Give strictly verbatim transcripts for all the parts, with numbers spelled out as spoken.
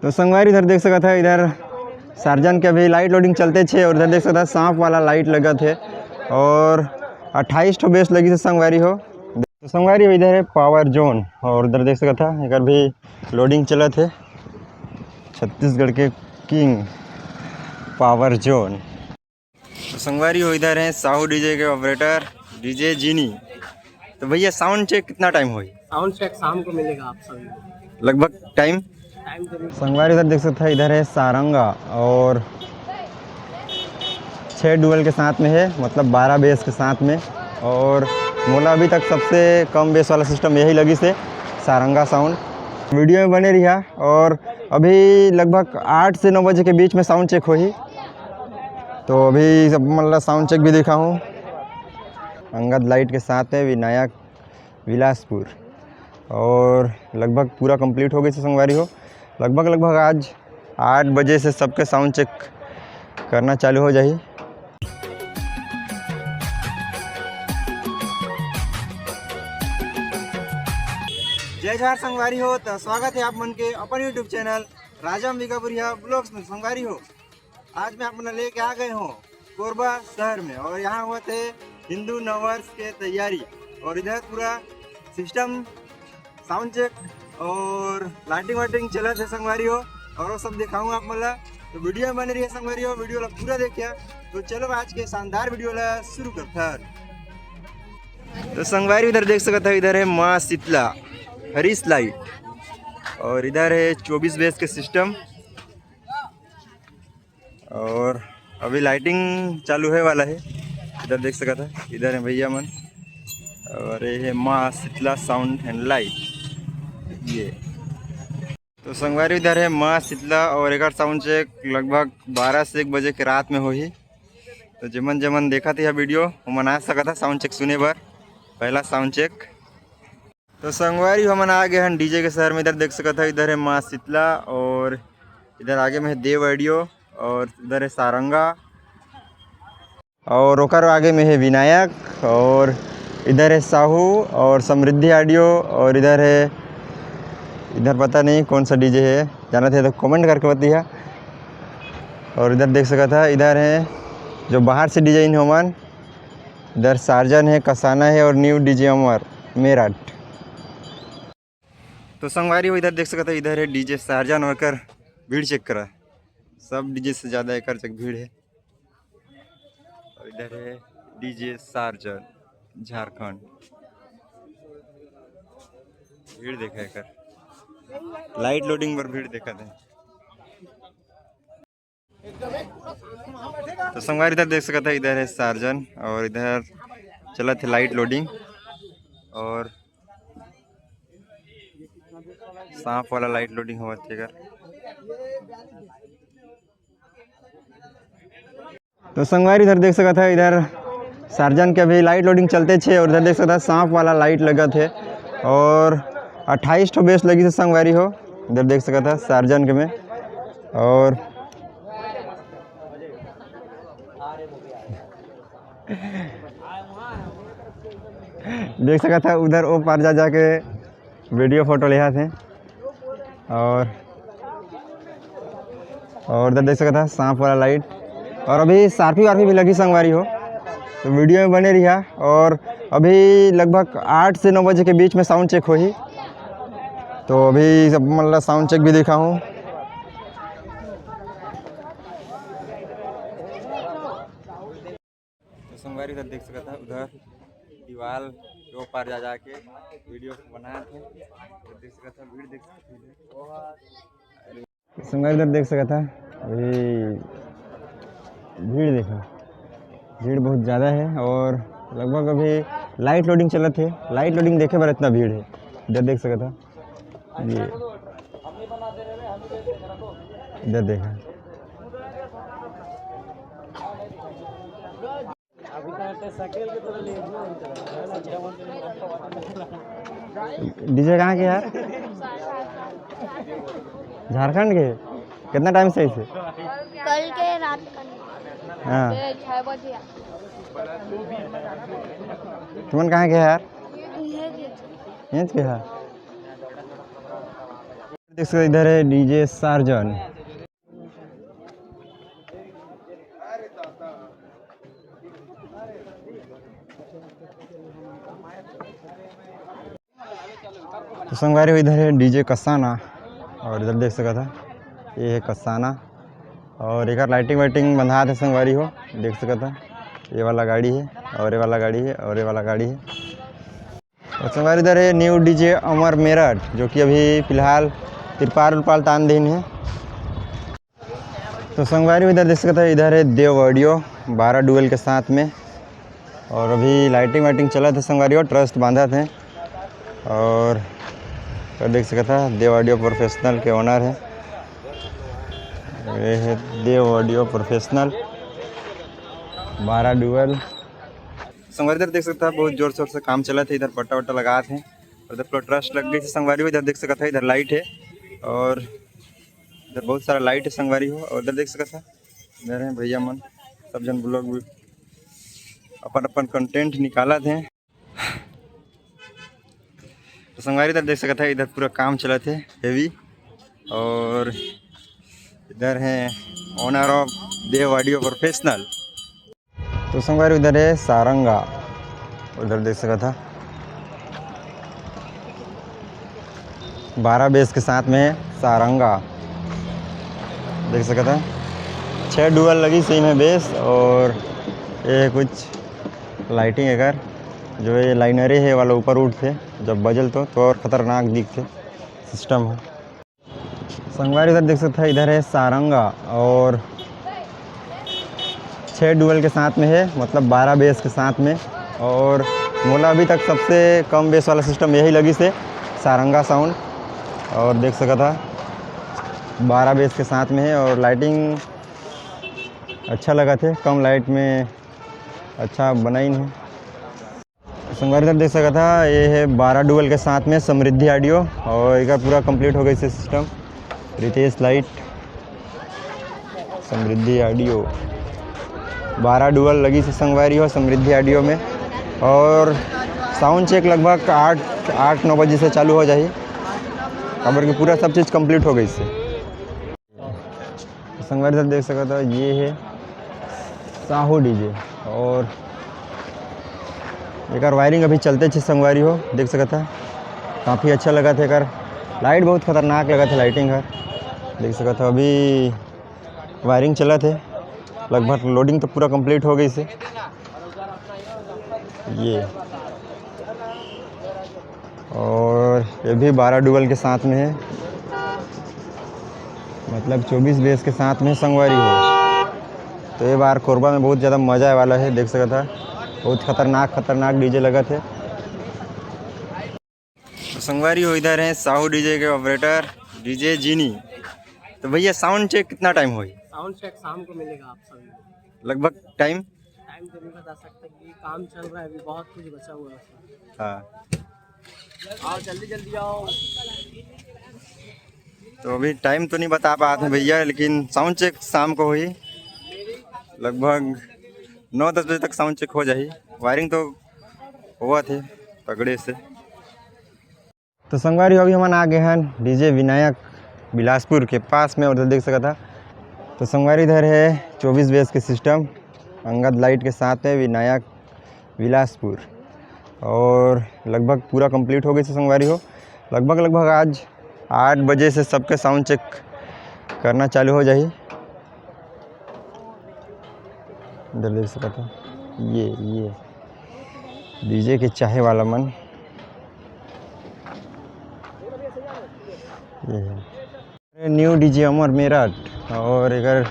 तो संगवारी, इधर देख सकत है, इधर सार्जन के अभी लाइट लोडिंग चलते छे और इधर देख सकत है, सांप वाला लाइट लगत है और अट्ठाईस ठो बेस लगी से संगवारी हो। तो संगवारी हो, इधर है पावर जोन और इधर देख सकत है, एकर भी लोडिंग चलत है। छत्तीसगढ़ के किंग पावर जोन। तो संगवारी हो, इधर है साहू डीजे के ऑपरेटर, डीजे जीनी। तो भैया, साउंड चेक कितना टाइम होई? साउंड चेक शाम को मिलेगा आप सभी को। लगभग टाइम? टाइम तो नहीं। संगवारी, इधर देख सकते हैं, इधर है सारंगा और छः डुअल के साथ में है, मतलब बारह बेस के साथ में। और मोला अभी तक सबसे कम बेस वाला सिस्टम यही लगी से, सारंगा साउंड। वीडियो में बने रहिया और अभी लगभग आठ से नौ बजे के बीच में साउंड चेक होही। तो अभी सब मतलब साउंड चेक भी दिखाहूँ। अंगद लाइट के साथ है विनायक बिलासपुर और लगभग पूरा कंप्लीट हो गई से संगवारी हो। लगभग लगभग आज आठ बजे से सबके साउंड चेक करना चालू हो जाही। जय जोहार संगवारी हो, तो स्वागत है आप मन के अपन YouTube चैनल राजा अंबिकापुरिया ब्लॉग्स में। संगवारी हो, आज मैं आप मन लेके आ गए हूँ कोरबा शहर में और यहाँ हुआ थे हिंदू नववर्ष के तैयारी और इधर पूरा सिस्टम साउंड चेक और लाइटिंग वाइटिंग चलत है संगवारी हो, और वो सब दिखाऊंगा आप मन ला। तो वीडियो में बने रहिए संगवारी हो, वीडियो ला पूरा देखिए। तो चलो आज के शानदार वीडियो ला शुरू करथन। तो संगवारी इधर देख सकत है, इधर है माँ शीतला हरीश लाइट और इधर है चौबीस बेस के सिस्टम। और अभी लाइटिंग चालू होए वाला है। इधर देख सकत है, इधर है भैया मन और ये है माँ शीतला साउंड एंड लाइट। ये तो संगवारी इधर है माँ शीतला और एकर साउंड चेक लगभग बारह से एक बजे के रात में होही। तो जेमन जेमन देखत है वीडियो, ओमन आ सकत है साउंड चेक सुने बर। पहला साउंड चेक। तो संगवारी, हमन आ गए हन डीजे के शहर में। इधर देख सकत है, इधर है माँ शीतला और इधर आगे में है देव ऑडियो और इधर है सारंगा और ओकर आगे में है विनायक और इधर है साहू और समृद्धि ऑडियो और इधर है, इधर पता नहीं कौन सा डीजे है, जानत है तो कमेंट करके बतिया। और इधर देख सकत है, इधर है जो बाहर से डीजे इन होमन, इधर सार्जन है, कसाना है और न्यू डीजे अमर मेरठ। तो संगवारी हो, इधर देख सकत हो, इधर है डीजे सार्जन और एकर भीड़ चेक करा, सब डीजे से ज़्यादा एकर चेक भीड़ है। और इधर है डीजे सार्जन झारखंड, भीड़ देखा एकर, लाइट लोडिंग पर भीड़ देखा थे। तो संगवारी इधर देख सकत है, इधर है सार्जन और इधर चलत है लाइट लोडिंग और सांप वाला लाइट लोडिंग होवत है एकर। तो संगवारी इधर देख सकत है, इधर सार्जन के अभी लाइट लोडिंग चलते छे और इधर देख सकत है सांप वाला लाइट लगत है और अट्ठाईस ठो बेस लगी से संगवारी हो। इधर देख सकत है सार्जन के में और देख सकत है उधर ओ पार जा जाके वीडियो फोटो लेहा थे। और और इधर देख सकत है सांप वाला लाइट और अभी सार्फी वार्फी भी लगी संगवारी हो, तो वीडियो में बने रहिया। और अभी लगभग आठ से नौ बजे के बीच में साउंड चेक होही, तो अभी सब मतलब साउंड चेक भी देखा हूँ। तो संगवारी उधर देख सकत है, उधर दीवाल के ओ पार जा जाके वीडियो बनात है। उधर देख सकत है, भीड़ देख सकत है। संगवारी इधर देख सकत है, अभी भीड़ देखा, भीड़ बहुत ज़्यादा है और लगभग अभी लाइट लोडिंग चलत है। लाइट लोडिंग देखे बर इतना भीड़ है। इधर देख सकत है, ये इधर देखा। डीजे कहाँ के यार? झारखंड के? कितना टाइम से ऐसे? कल के रात का। हाँ। छह बजे। तुमन कहाँ के यार? यहीं के। यहीं के है। देख सकते, इधर है डीजे सार्जन। तो संगवारी हो, इधर है डीजे कसाना, और इधर देख सकत हा, ये है कसाना, और एकर लाइटिंग वाइटिंग बंधात है संगवारी हो, देख सकत हा, ये वाला गाड़ी है, और ये वाला गाड़ी है, और ये वाला गाड़ी है। और संगवारी, इधर है न्यू डीजे अमर मेरठ, जो कि अभी फिलहाल तिरपाल उरपाल तान दिन है। तो संगवारी, इधर देख सकत हा, इधर है देव ऑडियो बारह डुअल के साथ में, और अभी लाइटिंग वाइटिंग चलत है संगवारी हो, ट्रस्ट बांधत है। और इधर देख सकत हा, देव ऑडियो प्रोफेशनल के ओनर है, ये है देव ऑडियो प्रोफेशनल बारह डुअल। संगवारी, इधर देख सकत हा, बहुत जोर शोर से काम चलत है, इधर पट्टा वट्टा लगात है, और इधर पूरा ट्रस्ट लग गई है संगवारी हो। इधर देख सकत हा, इधर लाइट है, और इधर बहुत सारा लाइट है संगवारी हो, और इधर देख सकत हा, इधर है भैया मन, सब जन ब्लॉग भी अपन अपन कंटेंट निकालत हैं। तो संगवारी, इधर देख सकत हा, इधर पूरा काम चलत है हेवी, और इधर है owner of Dev audio professional. तो संगवारी, उधर है सारंगा, उधर देख सकत हा, बारह बेस के साथ में है सारंगा, देख सकत हा, छः डुअल लगी सेम है बेस, और ये कुछ लाइटिंग एकर, जो ये लाइनरे है वाला ऊपर उठथे, जब बजल तो, तो और खतरनाक दिखथे सिस्टम है। संगवारी, इधर देख सकत हा, इधर है सारंगा, और छः डुअल के साथ में है, मतलब बारह बेस के साथ में। और मोला अभी तक सबसे कम बेस वाला सिस्टम यही लगिस है, सारंगा साउंड। और देख सकत हा, बारह बेस के साथ में है, और लाइटिंग अच्छा लगत है, कम लाइट में अच्छा बनाइन है। संगवारी, इधर देख सकत हा, ये है बारह डुअल के साथ में समृद्धि ऑडियो, और एकर पूरा कंप्लीट हो गई से system. Ritesh light, Samriddhi audio, बारह डुअल लगी से संगवारी हो समृद्धि ऑडियो में। और साउंड चेक लगभग आठ, आठ नौ बजे से चालू हो जाही, काबर कि पूरा सब चीज़ कंप्लीट हो गई से। संगवारी, सब देख सकत हो, ये है साहू डीजे, और एकर वायरिंग अभी चलते छे संगवारी हो, देख सकत हो, काफ़ी अच्छा लगत है एकर। लाइट बहुत खतरनाक लगत है, लाइटिंग हर देख सकत हो। अभी वायरिंग चलत है, लगभग लोडिंग तो पूरा कंप्लीट हो गई से। ये और ये भी बारह डुअल के साथ में है, मतलब चौबीस बेस के साथ में संगवारी हो। तो ये बार कोरबा में बहुत ज़्यादा मज़ा आए वाला है, देख सकत हा, बहुत खतरनाक खतरनाक डीजे लगत है। तो संगवारी हो, इधर है साहू डीजे के ऑपरेटर डीजे जीनी। तो भैया, साउंड चेक कितना टाइम होई? साउंड चेक शाम को मिलेगा आप सभी को। लगभग टाइम? टाइम तो नहीं बता सकते, ये काम चल रहा है, अभी बहुत कुछ बचा हुआ है उसमें। हाँ। आओ, जल्दी जल्दी आओ। तो अभी टाइम तो नहीं बता पात हैं भैया, लेकिन साउंड चेक शाम को होई, लगभग नौ दस बजे तक साउंड चेक हो जाही। वायरिंग तो होवत है तगड़े से। तो संगवारी हो, अभी हमन आ गए हैं डीजे विनायक बिलासपुर के पास में, और इधर देख सकत हा। तो संगवारी, इधर है चौबीस बेस के सिस्टम, अंगद लाइट के साथ में विनायक बिलासपुर, और लगभग पूरा कंप्लीट हो गई से संगवारी हो। लगभग लगभग आज आठ बजे से सबके साउंड चेक करना चालू हो जाही। इधर देख सकत हो, ये ये डीजे के चाहे वाला मन, ये है न्यू डीजे अमर मेरठ, और एकर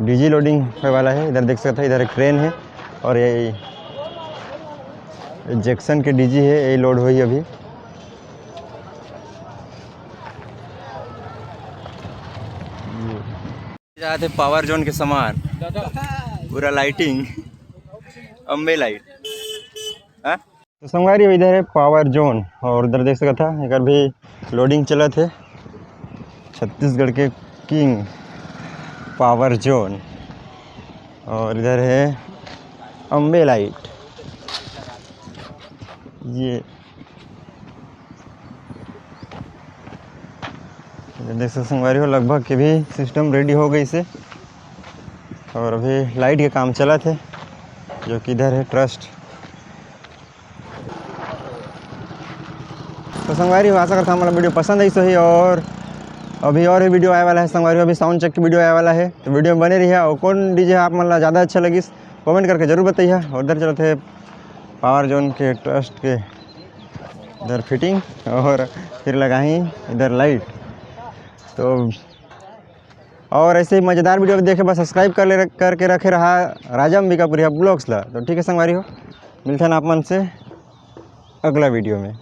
डीजे लोडिंग होए वाला है। इधर देख सकत हो, इधर एक क्रेन है, और ये जैक्सन के डीजे है, ये लोड होई अभी। जात हे पावर जोन के सामान, पूरा लाइटिंग, अम्बे लाइट। हाँ? तो संगवारी हो, इधर है पावर जोन, और इधर देख सकत हा, एकर भी लोडिंग चलत है, छत्तीसगढ़ के किंग पावर जोन। और इधर है अम्बे लाइट, ये देख सकते संगवारी हो, लगभग के भी सिस्टम रेडी हो गई से, और अभी लाइट के काम चलत हे, जो कि इधर है ट्रस्ट। तो संगवारी हो, आशा करता हूँ हमला वीडियो पसंद आई सही, और अभी और भी वीडियो आए वाला है संगवारी हो, अभी साउंड चेक की वीडियो आए वाला है, तो वीडियो में बने रहिए। और कौन डीजे आप मन ला ज़्यादा अच्छा लगिस, कमेंट करके जरूर बताइए। और इधर चलते हैं पावर जोन के ट्रस्ट के इधर फिटिंग, और फिर लगाही इधर लाइट। तो और ऐसे ही मज़ेदार वीडियो देखे बस सब्सक्राइब कर ले, करके रखे रहा राजा अंबिकापुरिया ब्लॉग्स ला। तो ठीक है संगवारी हो, मिलते हैं आप मन से अगला वीडियो में।